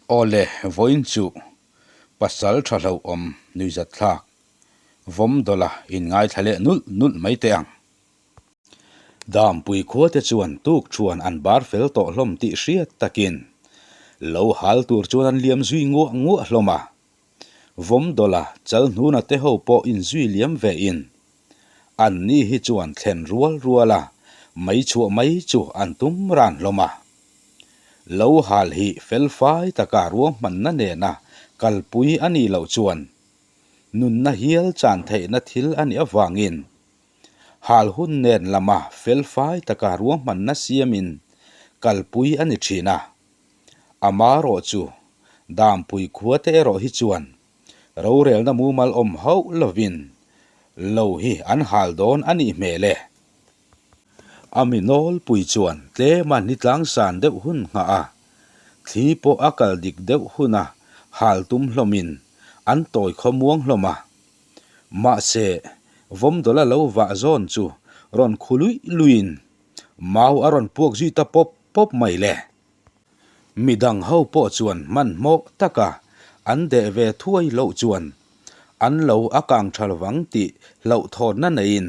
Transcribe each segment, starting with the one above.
Awle, vawiin chu pasal tha hlauhawm nuihzat thlak vawm dawla inngaithla leh nulh nulh mai teh ang. Dampui khuate chuan tuk thuan an bar fel tawh hlawm tih hriat takin lo hal tur chuan an liam zui nguah nguah hlawm a. Vawm dawla chal hnuna te ho pawh inzui liam ve in an ni hi chuan thlen rual rual a mei chhuah mai chu an tum ran hlawm a. Lo hal hi felfai taka ruahmanna nena kalpui a nih loh chuan nunna hial chan theihna thil a nih avangin Hal hun nen lama felfai taka ruahmanna siamin kalpui a ni thin a. Amarawh chu Dampui khuate erawh hi chuan rorelna mumal awm hauh lovin lo hi an hal dawn a nih hmel e. A mi nawlpui chuan tlema ni tlangsan deuh hun nghah a, thli pawh a kal dik deuh huna hal tum hlawmin an tawi khawmuang hlawm a. Mahse, Vawmdawla lo vah zawn chu rawn khu luih luihin mau a rawn puak zui ta pawp pawp mai le. Midang ho pawh chuan hmanhmawh taka an deh ve thuai loh chuan an lo a kang tha lovang tih hlauhthawnna neiin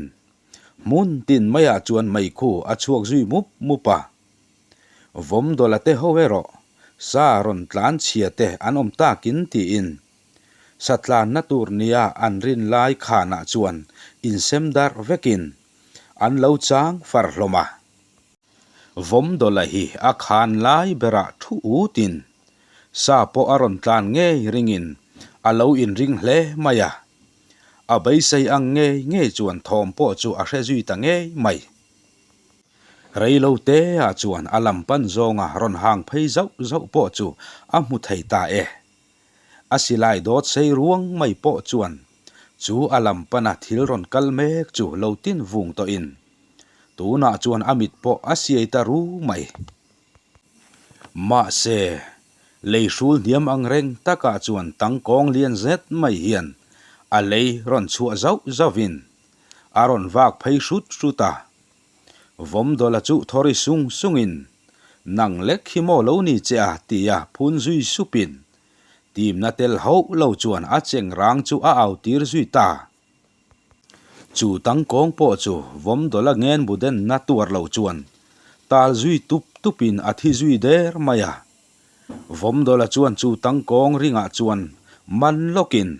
hmun tin maiah chuan meikhu a chhuak zui mup mup a. Vawmdawla te ho erawh sa rawn tlan chhia te an awm takin tiin Satlanna tur nia an rin lai khanah chuan insem darh vekin an lo chang far hlawm a. Vawmdawla hi a khan lai berah thu utin sa pawh a rawn tlan ngei ringin a lo inring hle mai a. A beisei ang ngei ngei chuan thawm pawh chu a hre zui ta ngei mai. Reilo teah chuan a lam pan zawnga rawn hang phei zauh zauh pawh chu a hmu thei ta e. A silai dawt sei ruang mai pawh chuan chu a lam pana thil rawn kal mek chu lo tin vung tawhin tunah chuan a mit pawh a siai ta ru mai. Mahse, lei hrul hniam ang reng takah chuan tangkawng lian zet mai hian a lei rawn chhuah zauh zauhin a rawn vak phei hrut hrut a. Vawmdawla chu thawri sung sungin, Nang lek hi maw lo ni che a? tia phun zui supin, timna tel hauh lo chuan a cheng rang chu a au tir zui ta. Chu tangkawng pawh chu Vawmdawla ngen budenna tuar lo chuan tal zui tup tupin a thi zui der mai a. Vawmdawla chuan chu tangkawng ringah chuan man lawkin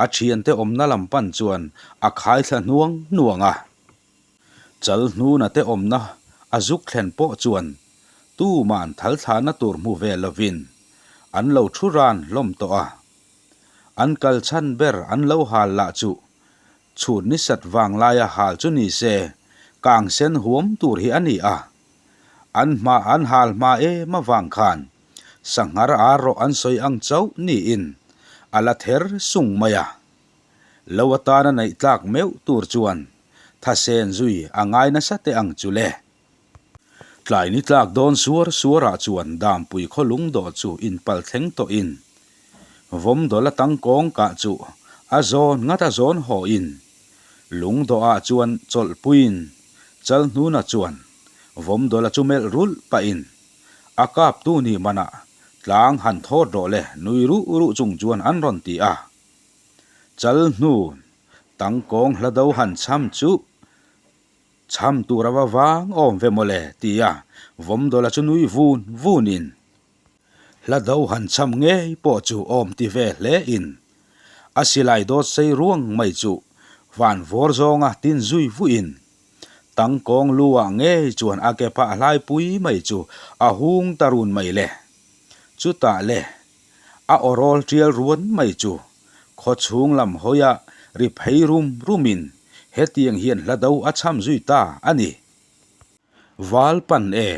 a thiante awmna lam pan chuan a khaithla hnuang hnuang a. Chal hnuna te awmna a zuk thlen pawh chuan tuman thal thlahna tur hmu ve lovin an lo thu ran hlawm tawh a. An kal chhan ber an lo hal lah chu chhun ni sat vang laia hal chu ni se kang sen huam tur hi a ni a. An hma an hal hma em avang khan sanghar ar rawh an sawi ang chauh niin a la ther sung mai a. Lo atana neih tlak meuh tur chuan thasen zui a ngai nasa teh ang chu le. Tlai ni tlak dawn suar suarah chuan Dampui khaw lungdawh chu inpal thleng tawhin Vawmdawla tangkawng kah chu a zawn ngat a zawn hawhin lungdawhah chuan chawlhpuiin Chalhnuna chuan Vawmdawla chu melh rulh pahin a kaptu ni manah tlang han thawt rawh le nui ruh ruh chung chuan an rawn ti a. Chal hnu tangkawng hla do han cham chu cham tur a va vang awm ve mawle tia Vawmdawla chu nui vun vun in hla do han cham ngei pawh chu awm ti ve hle in a silai dawt sei ruang mai chu van vawr zawnga tin zui vuih in tangkawng lu ah ngei chuan a ke phah hlai pui mai chu a hung ta run mai le. Chutah le A awrawl tial ruan mai chu khaw chhung lam hawia ri phei rum rumin hetiang hian hla do a cham zui ta a ni. Val pan e,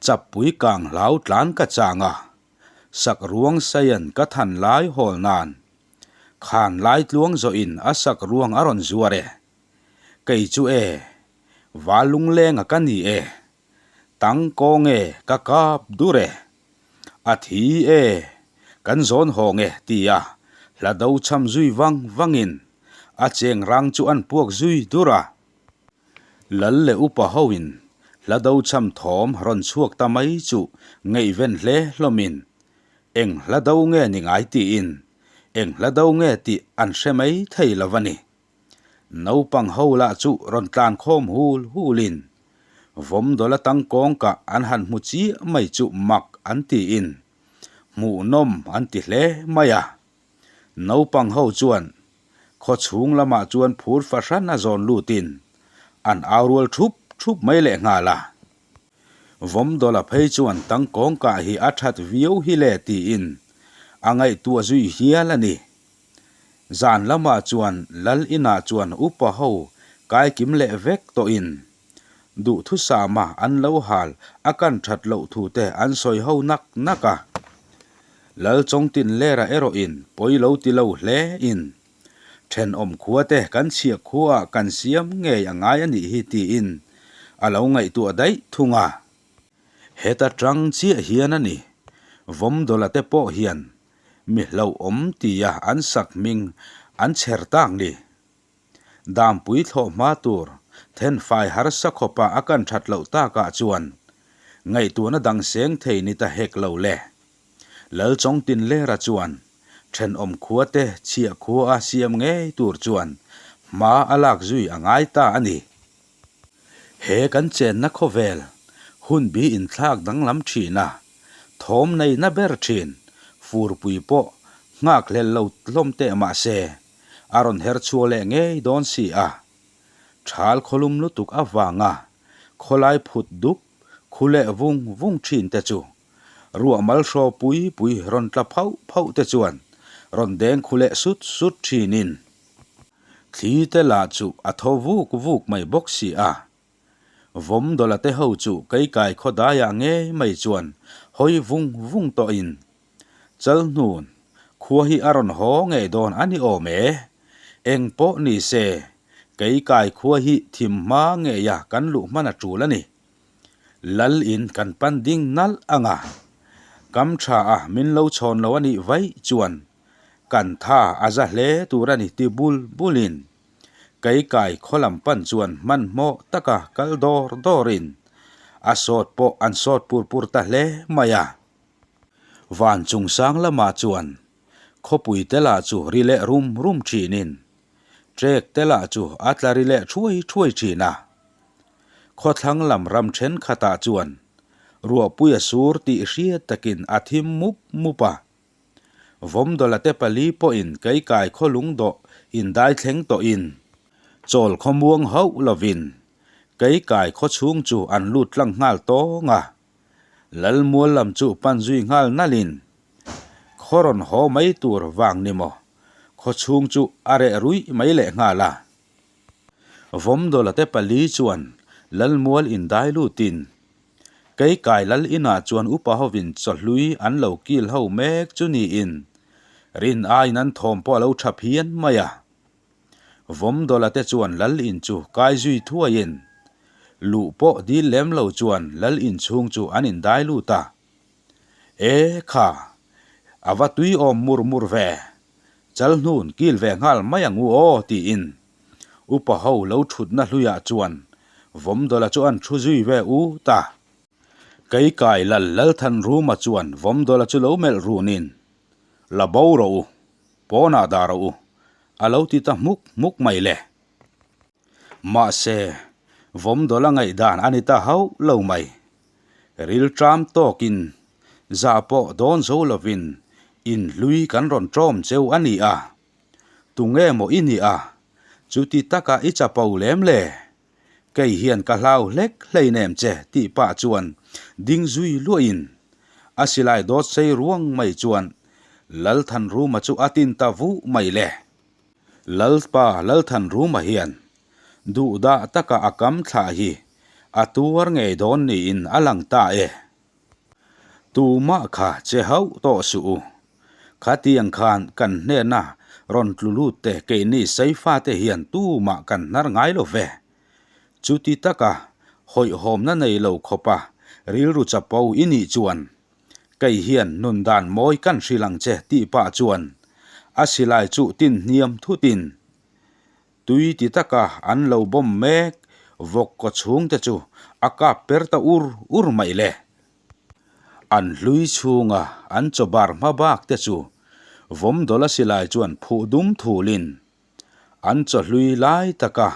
chappui kang hlau tlan ka chang a, sak ruang saian ka than lai hawl nan, khan lai tluang zawhin a sak ruang a rawn zuar e. Kei chu e, val lunglenga ka ni e, tang kawng e ka kap dur e. A thi e, kan zawn hawng e tia hla do cham zui vang vangin a cheng rang chu an puak zui dur a. Lal leh upa hoin hla do cham thawm rawn chhuak ta mai chu ngaihven hle hlawmin. Eng hla do nge ni ngai tiin eng hla do nge tih an hre mai thei lo a ni. Naupang ho lah chu rawn tlan khawm hul hulin Vawmdawla tangkawngka an han hmu chiah mai chu mak an tiin hmuhnawm an ti hle mai a. Naupang ho chuan khaw chhung lamah chuan phur fahran a zawn lutin an au rual thup thup mai lehnghal a. Vawmdawla phei chuan tangkawngka hi a that viau hi le tiin a ngaihtuah zui hial a ni. Zan lamah chuan Lal inah chuan upa ho kaikim leh vek tawhin duhthusama an lo hal a kan that loh thu te an sawi ho nak nak a. Lal Chawngtinlera erawhin pawi lo ti lo hle in Thenawm khua te kan chhiah khuaah kan siam ngei a ngai a nih hi tiin a lo ngaihtuah daih thung a. Heta tang chiah hian a ni, Vawmdawla te pawh hian mi hlauhawm tia an sak hming an chher tak ni. Dampui thlawh hma tur thenfai harsa khawpa a kan that loh takah chuan ngaihtuahna dang seng thei ni ta hek lo le. Lalchawngtinlera chuan thenawm khuate chhiah khua a siam ngei tur chuan hma a lak zui a ngai ta a ni. He kan chenna khawvel hunbi inthlak danglam thin a, thawm neihna ber thin furpui pawh nghakhlel lo hlawm teh mah se a rawn her chhuak leh ngei dawn si a. Thal khawlum lutuk avanga khawlai phut dup khu leh vung vung thin te chu Ruah mal hraw pui pui rawn tla phauh phauh te chuan rawn deng khu leh sut sut thinin thli te lah chu a tho vuk vuk mai bawk si a. Vawmdawla te ho chu keikai khaw daiah ngei mai chuan hawi vung vung tawhin Chalhnun khua hi a rawn haw ngei dawn a ni awm e. Eng pawh ni se keikai khua hi thim hma ngeia kan luh hman a tul a ni. Lal in kan pan ding nalh ang a, kam tha a min lo chhawn lo a nih vaih chuan kan tha a za hle tur a ni ti bul bul in kei kai khaw lam pan chuan hmanhmawh taka kal dawr dawr in a sawt pawh an sawt pur pur ta hle mai a. Van chung sang lamah chuan khawpui te lah chu ri leh rum rum thin in trek te lah chu a tla ri leh thuai thuai thin a. Khawthlang lam ram thenkhatah chuan ruahpui a sur tih hriat takin a thim mup mup a. Vawmdawla te pali pawhin keikai khaw lungdawh indai thleng tawhin chawl khawmuang hauh lovin keikai khaw chhung chu an lut tlang nghal tawng a. Lalmual lam chu pan zui nghal nalhin khaw rawn haw mai tur vang ni maw khaw chhung chu a reh ruih mai leh nghal a. Vawmdawla te pali chuan Lalmual indai lutin Keikai lal inah chuan upa hovin chawhlui an lo kil ho mek chu niin rin aiin an thawm pawh a lo tha phian mai a. Vawmdawla te chuan lal in chu kai zui thuaiin luh pawh dil lem lo chuan lal in chhung chu an indai lut a. E kha, a va tui awm mur mur ve. Chalhnun kil ve nghal mai ang u aw tiin upa ho lo thutna hluiah chuan Vawmdawla chu an thu zui ve ut a. Keikai lal Lalthanruma chuan Vawmdawla chu lo melh runin, La bo rawh u, pawnah dah rawh u, a lo ti ta hmuk hmuk mai le. Mahse, Vawmdawla ngaihdan a ni ta hauh lo mai. Rilṭam tawkin zah pawh dawn zo lovin inhlui kan rawn ṭawm cheu a ni a. Tunge maw i nih a? Chuti taka i chapo lem le? Kei hian ka hlau hlek hleinem che tih pah chuan ding zui luahin a silai dawt sei ruang mai chuan Lalthanruma chu a tin ta vuh mai le. Lalpa Lalthanruma hian Duhdah taka a kam thlah hi a tuar ngei dawn niin a lang ta e. Tumah kha che hauh tawh suh u. Khatiang khan kan hnena rawn tlu lut te keini Saifa te hian tumah kan hnar ngai lo ve. Chuti taka hawihhawmna nei lo khawpa rilru chapo i nih chuan kei hian nun dan mawi kan hrilh ang che tih pah chuan a silai chu tin hniam thutin Tui ti taka an lo bawm mek vawk kaw chhung te chu a kap per ta ur ur mai le. An hlui chhunga an chaw bar hma bak te chu Vawmdawla silai chuan phuh dum thulin an chaw hlui lai taka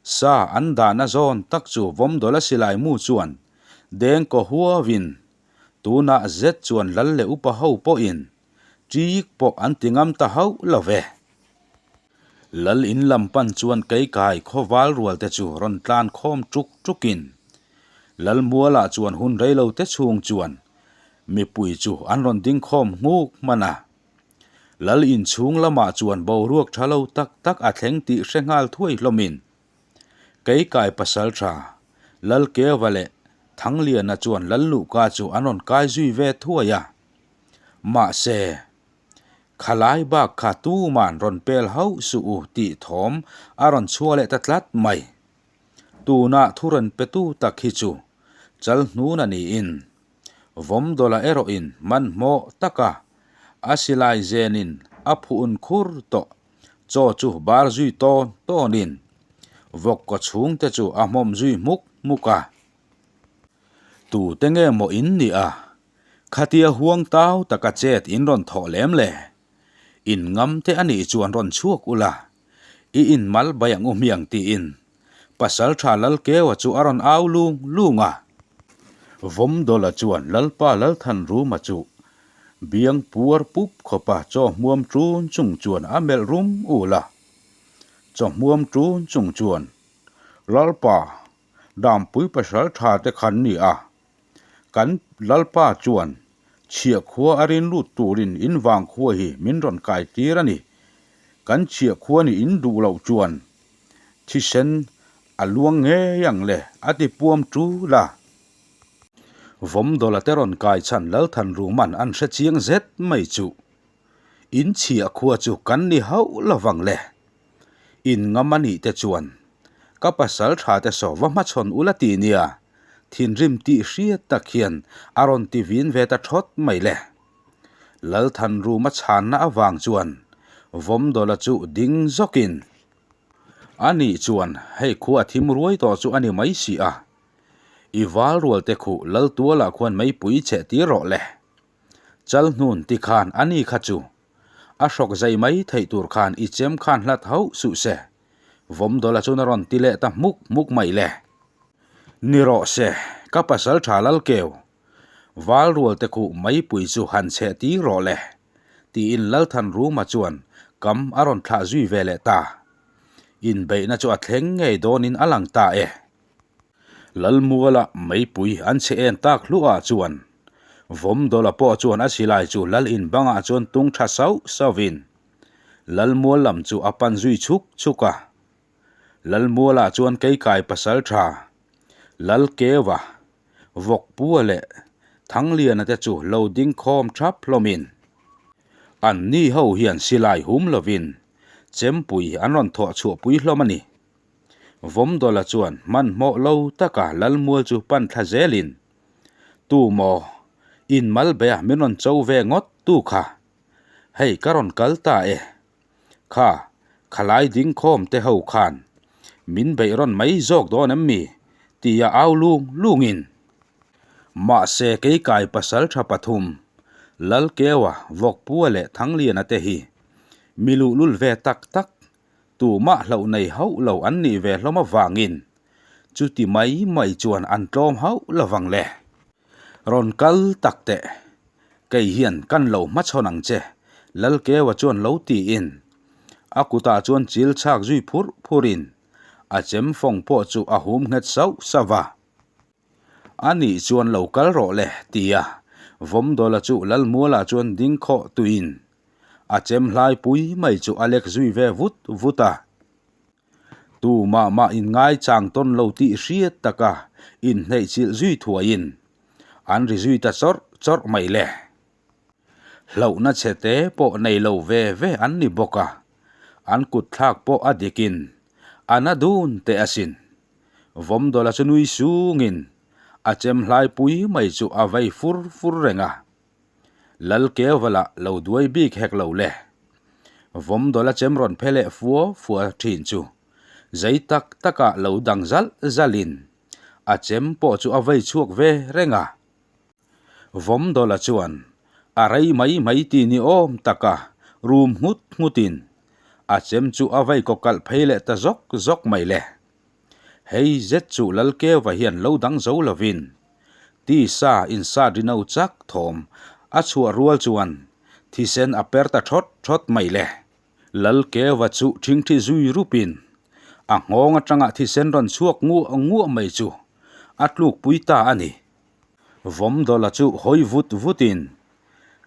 sa an dahna zawn tak chu Vawmdawla silai mu chuan deng kaw huauin tunah zet chuan lal leh upa ho pawhin ṭik pawh an ti ngam ta hauh lo ve. Lal in lam pan chuan keikai khawval rual te chu rawn tlan khawm ṭuk ṭukin Lalmualah chuan hun reilo te chhung chuan mipui chu an rawn ding khawm nghuk hman a. Lal inchhung lamah chuan boruak tha lo tak tak a thleng tih hre nghal thuai hlawmin Keikai pasaltha Lalkeva leh Thangliana chuan Lalluhka chu an rawn kai zui ve thuai a. Mahse, khalai bak kha tuman rawn pel hauh suh u tih thawm a rawn chhuah leh ta tlat mai. Tunah thu rawn petu tak hi chu Chalhnuna niin Vawmdawla erawhin hmanhmawh taka a silai zenin a phuh khur tawh chaw chu bar zui tawn tawnin vawk kaw chhungte chu a hmawm zui hmuk hmuk a. Tute nge maw in nih a? Khatia huang tau taka chet in rawn thawh lem le? In ngam te a nih chuan rawn chhuak ula, i in mal bai ang u hmiang tiin Pasaltha Lalkeua chu a rawn au lung lung a. Vawmdawla chuan Lalpa Lalthanruma chu biang puar pup khawpa chaw hmuam ṭun chung chuan a melh rum ul a. Chaw hmuam ṭun chung chuan, Lalpa, Dampui Pasaltha te khan ni a, Kan Lalpa chuan chhiah khua a rin lut turin in vang khua hi min rawn kai tir a ni. Kan chhiah khua nih in duh loh chuan thisen a luang ngei ang le a ti puam tul a. Vawmdawla te rawn kai chhan Lalthanruman an hre chiang zet mai chu in chhiah khua chu kan ni hauh lovang le. In ngam a nih te chuan ka pasal tha te saw va hmachhawn ula ti nia, thinrim tih hriat tak hian a rawn ti vin ve ta thawt mai le. Lalthanruma chhanna avang chuan Vawmdawla chu ding zawkin, A nih chuan hei khua thim ruai tawh chu a ni mai si a, i val rual te khuh Laltualah khuan meipui cheh tir rawh le. Chalhnun ti khan a ni kha chu a hrawk zai mai theih tur khan i chem khan hlat hauh suh se, Vawmdawla chuan a rawn ti leh ta hmuk hmuk mai le. Ni rawh se, ka pasal tha Lalkeu, val rual te khuh meipui chu han cheh tir rawh le, tiin Lalthanruma chuan kam a rawn thlah zui ve leh ta. Inbeihna chu a thleng ngei dawnin a lang ta e. Lalmuala meipui an chhe en tak hluah chuan Vawmdawla pawh chuan a silai chu Lal in bangah chuan tung tha sauh sauhin Lalmual lam chu a pan zui chuk chuk a. Lalmualah chuan Keikai pasal tha, Lalkeua, Vawkpua leh Thangliana te chu lo ding khawm thap hlawmin an ni ho hian silai hum lovin chempui an rawn thawh chhuahpui hlawm a ni. Vawmdawla chuan hmanhmawh lo taka Lalmual chu pan thla zelin, Tu maw? In mal beia min rawn cho ve ngawt tu kha. Hei ka rawn kal ta e. Kha, khalai ding khawm te ho khan min beih rawn mai zawk dawn em mi? tia au lung lungin. Mahse keikai pasal tha pathum, Lalkeua, Vawkpua leh Thangliana te hi mi luhlul ve tak tak Tumah hlauh nei hauh lo an nih ve hlawm avangin chuti mai mai chuan an tlawm hauh lovang le. Rawn kal tak teh, kei hian kan lo hmachhawn ang che, Lalkeua chuan lo tiin a kutah chuan chil chhak zui phurh phurin a chem fawng pawh chu a hum nghet sauh sauh va. A nih chuan lo kal rawh le, tia Vawmdawla chu Lalmualah chuan ding khawh tuin a chem hlai pui mai chu a lek zui ve vut vut a. Tu mah mah inngai chang tawn lo tih hriat taka inhneihchilh zui thuaiin an ri zui ta chawrh chawrh mai le. Hlauhna chhe te pawh nei lo ve ve an ni bawk a, an kut thlak pawh a dikin a na dun teh asin. Vawmdawla chu nui sungin a chem hlai pui mai chu a vei fur fur reng a. Lalkeuvala lo duai bik hek lo le. Vawmdawla chem rawn phe leh fua fua thin chu zei tak takah lo dang zalh zalhin a chem pawh chu a vei chhuak ve reng a. Vawmdawla chuan a rei mai mai ti ni awm taka rum nghut nghutin a chem chu a vei kaw kalh phei leh ta zawk zawk mai le. Hei zet chu Lalkeuva hian lo dang zo lovin tisa insat ri no chak thawm a chhuah rual chuan thisen a per ta thawt thawt mai le. Lalkeuva chu thingthi zui rupin a nghawng atanga thisen rawn chhuak nguah nguah mai chu a tlukpui ta a ni. Vawmdawla chu hawi vut vutin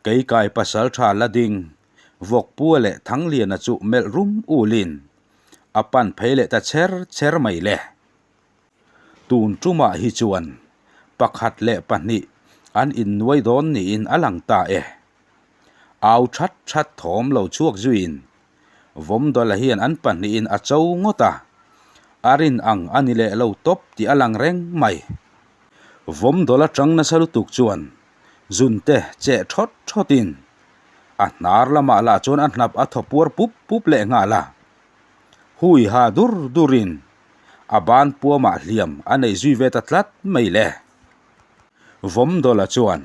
Keikai pasal tha la ding Vawkpua leh Thangliana chu melh rum ulin a pan phei leh ta chher chher mai le. Tun tumah hi chuan pakhat leh pahnih an innuai dawn niin a lang ta e. Au that that thawm lo chhuak zuiin Vawmdawla hian an pahnihin a cho ngawt a, a rin ang a ni leh lo tawp tih a lang reng mai. Vawmdawla tang nasa lutuk chuan zunte cheh thawt thawtin a hnar lamah lah chuan a hnap a thaw puar pup pup leh nghal a. Hui ha dur durin a ban puamah hliam a nei zui ve ta tlat mai le. Vawmdawla chuan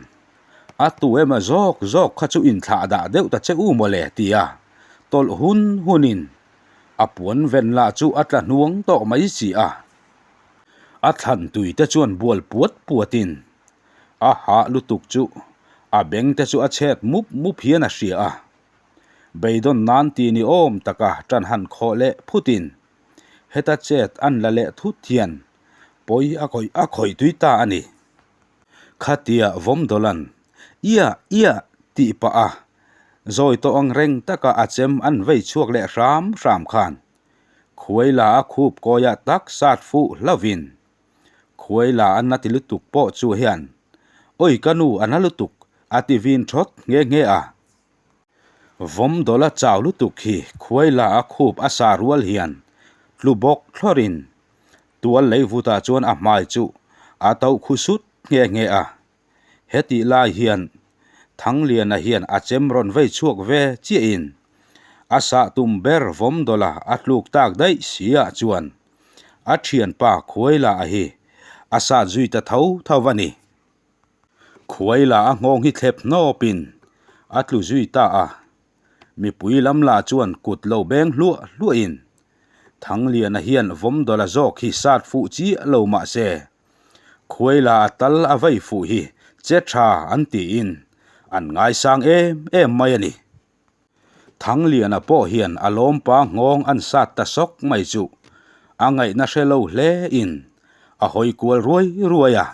A tu emaw zawk zawk kha chu inthlah dah deuh ta che u mawle tia tawlh hun hunin a puan ven lah chu a tla hnuang tawh mai si a. A thlan tui te chuan bual puat puatin a hah lutuk chu a beng te chu a chhet mup mup hian a hria a. Beidawn nan ti ni awm taka tan han khawh leh phutin heta chet an la leh thut hian pawi a khawih a khawih tui ta a ni. Khatia Vawmdawlan, Ia, ia, tih pah a, zawi tawh ang reng taka a chem an vei chhuak leh hram hram khan Khuaila a khup kawiah tak sat fuh hlauhin Khuaila a na ti lutuk pawh chu hian, Oi ka nu a na lutuk, a ti vin thawt nghe nghe a. Vawmdawla chau lutuk hi Khuaila a khup a sa rual hian tlu bawk thlawrin Tual lei vutah chuan a hmai chu a toh khu sut nghe nghe a. Hetih lai hian Thangliana hian a chem rawn vei chhuak ve chiahin a sah tum ber Vawmdawla a tluk tak daih si ah chuan a thianpa Khuaila a hi a sat zui ta tho tho a ni. Khuaila a nghawng hi thlep hnawpin a tlu zui ta a. Mipui lam lah chuan kut lo beng hluah hluahin Thangliana hian Vawmdawla zawk hi sat fuh chiah lo mah se, Khuaila a tal a vei fuh hi che tha an tiin an ngaisang em em mai a ni. Thangliana pawh hian a lawmpa nghawng an sat ta sawk mai chu a ngaihna hre lo hle in a hawi kual ruai ruai a.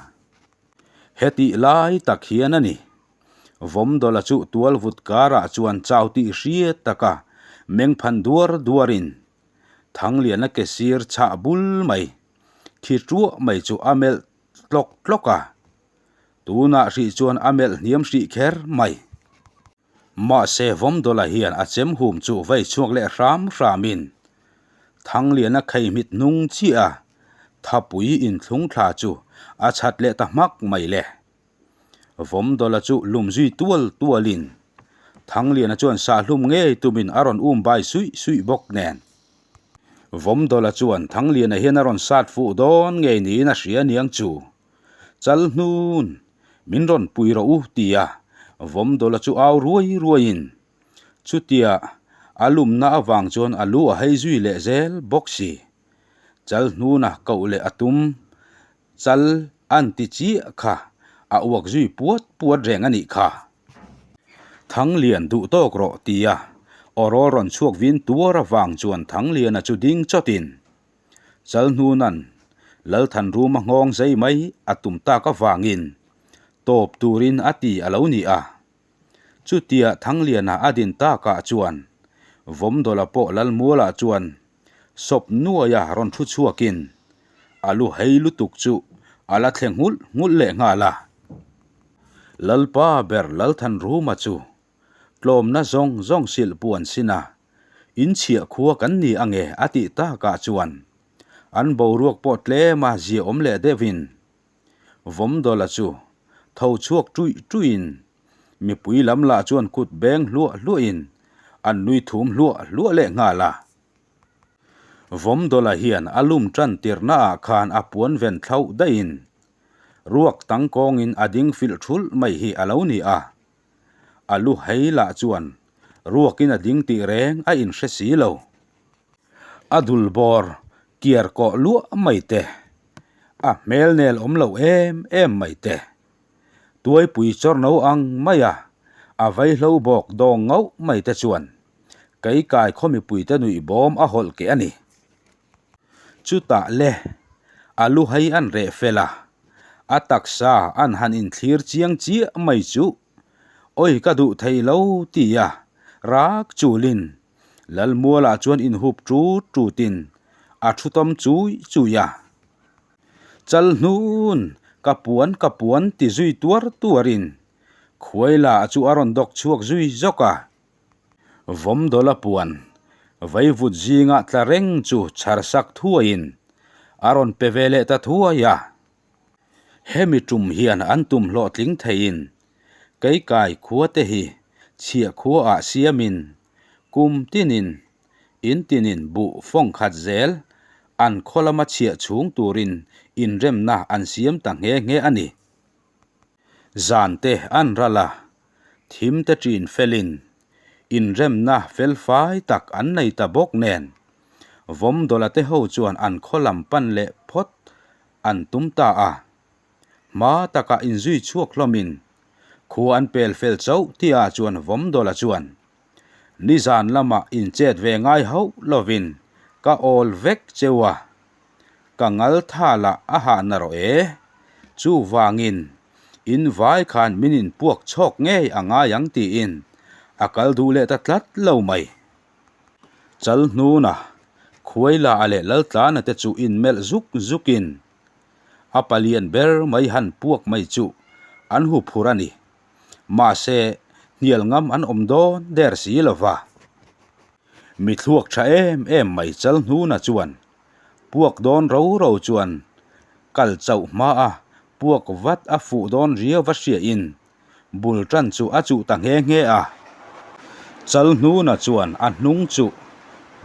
Hetih lai tak hian a ni. Vawmdawla chu tual vut karah chuan chau tih hriat taka meng phan duar duarin Thangliana ke sir chhah bul mai, thi tuah mai chu a melh tlawk tlawk a. Tunah hrih chuan a melh hniam hrih kher mai. Mahse Vawmdawla hian a chem hum chu vei chhuak leh hram hramin Thangliana kheihmit hnung chiah a, thapui inthlung thla chu a chhat leh ta hmak mai le. Vawmdawla chu lum zui tual tualin Thangliana chuan sahlum ngei tumin a rawn um bai suih suih bawk nen. Vawmdawla chuan Thangliana hian a rawn sat fuh dawn ngei niin a hria aniang chu. Chal hnun, min rawn pui rawh u tia Vawmdawla chu au ruai ruaiin chutia a lumna avang chuan a lu a hei zui leh zel bawk si. Chal hnuna koh leh a tum Chal an ti chiah kha a uak zui puat puat reng a nih kha. Thanglian duh tawk rawh tia awrawl rawn chhuak vin tuar avang chuan Thangliana chu ding chawtin Chalhnuna'n Lalthanruma nghawng zai mai a tum tak avangin tawp turin a ti a lo ni a. Chutia Thangliana a din takah chuan Vawmdawla pawh Lalmuala chuan Sawp nuaia rawn thu chhuakin a lu hei lutuk chu a la thle nghulh nghulh leh nghal a. Lalpa ber Lalthanruma chu tlawmna zawng zawng silh puan sin a, inchhiah khua kan ni ange a tih takah chuan an boruak pawh tlema ziaawm leh deuhin Vawmdawla chu tho chhuak ṭuih ṭuihin mipui lam lah chuan kut beng hluah hluahin an nui thum hluah hluah leh nghal a. Vawmdawla hian a lum tan tirhnaah khan a puan ven thlauh daihin. Ruak tangkawngin a ding filh thulh mai hi a lo ni a. A lu hei lah chuan ruakin a ding tih reng a inhre si lo. A dul bawr kiar kawh luah mai te, a hmel nel awm lo em em mai te, tuaipui chawrno ang maia a vaihlo bawk dawng ngauh mai te chuan keikai khaw mipuite nuih bawm a hawlh keh a ni. Chutah le, a lu hei an reh fel a, a taksa an han inthlir chiang chiah mai chu, Awi ka duh thei lo tia rak chulin Lalmualah chuan inhup tut tutin a thu tawm chui chui a. Chal hnun, ka puan ka puan ti zui tuar tuarin Khuaila chu a rawn dawk chhuak zui zawk a. Vawmdawla puan vaivut zinga tla reng chu chhar sak thuaiin a rawn pe ve leh ta thuai a. Hemi tum hian an tum hlawhtling theiin Keikai khua te hi chhiah khuaah siamin kum tinin in tinin buh fawng khat zel an khaw lama chhiah chhung turin inremna an siam ta nghe nghe a ni. Zan te an ral a, thim te ṭin felin inremna felfai tak an nei ta bawk nen Vawmdawla te ho chuan an khaw lam pan leh phawt an tum ta a. Hma takah inzui chhuak hlawmin khua an pel fel chauh tihah chuan Vawmdawla chuan, Nizan lamah inchet ve ngai hauh lovin ka awl vek cheu a, ka ngal tha lah a hah na rawh e. Chuvangin in vai khan min inpuak chhawk ngei a ngai ang tiin a kal duh leh ta tlat lo mai. Chalhnuna, Khuaila a leh Laltlana te chu inmelh zuk zukin a palian ber mai han puak mai chu an hu phur a ni. Mahse, hnial ngam an awm dawn der si lo va. Mi thluak tha em em mai Chalhnuna chuan puak dawn ro ro chuan kal chauh hma a puak vat a fuh dawn riau va hriain Bul tan chu a chuh ta nghe nghe a. Chalhnuna chuan a hnung chu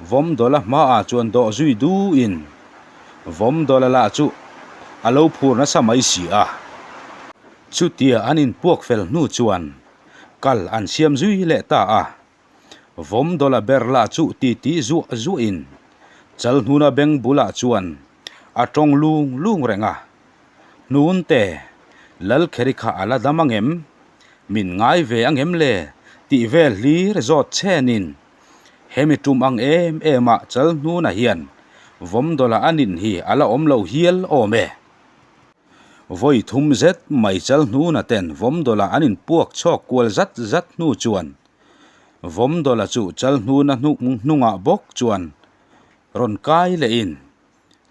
Vawmdawla hmaah chuan dawh zui duhin Vawmdawla lah chu a lo phur nasa mai si a. Chutia an inpuak fel hnu chuan kal an siam zui leh ta a. Vawmdawla ber lah chu titi zuah zuahin Chalhnuna beng bulah chuan a tawng lung lung reng a. Hnunte, Lalkheri kha a la dam angem? Min ngai ve angem le? tih vel hlir zawt chenin hemi tum ang em em ah Chalhnuna hian Vawmdawla a nin hi a la awm lo hial awm e. Vawi thum zet mai Chalhnuna ten Vawmdawla an inpuak chhawk kual zat zat hnu chuan Vawmdawla chu Chalhnuna hnungah bawk chuan rawn kai lehin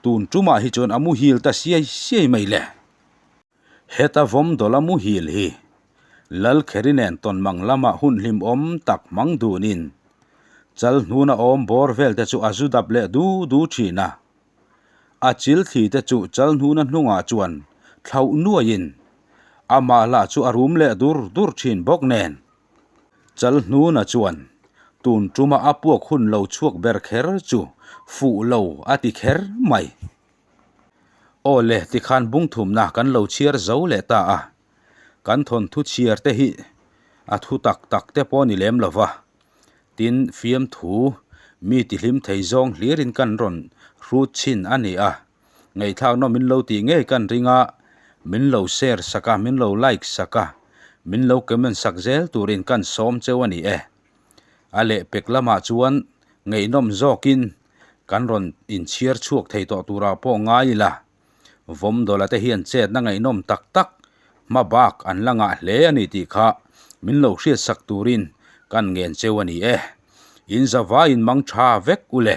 Tun tumah hi chuan a muhil ta siai siai mai le. Heta Vawmdawla muhil hi Lalkheri nen tawnmang lamah hun hlimawm tak hmang dunin Chalhnuna awm bawr vel te chu a zu dap leh du du thin a. A chil thli te chu Chalhnuna hnungah chuan thlauh nuaiin amah lah chu a rum leh dur dur thin bawk nen. Chalhnuna chuan tun tuma a puak hun lo chhuak ber kher chu fuh lo a ti kher mai. Aw le tikhan bungthumna kan lo chhiar zo leh ta a, kan thawnthu chhiar te hi a thu tak tak te pawh ni lem lo va, tin fiamthu mi tihlim thei zawng hlirin kan rawn hrut chhin a ni a. Ngaihthlak nawm min lo tih ngei kan ring a, min lo share sak a, min lo like sak a, min lo comment sak zel turin kan sawm cheu a ni e. A lehpek lamah chuan ngaihnawm zawkin kan rawn inchhiar chhuak thei tawh turah pawh ngai ila, Vawmdawla te hian chetna ngaihnawm tak tak hma bak an la ngah hle a ni tih kha min lo hriat sak turin kan ngen cheu a ni e. In zavaiin mang tha vek u le.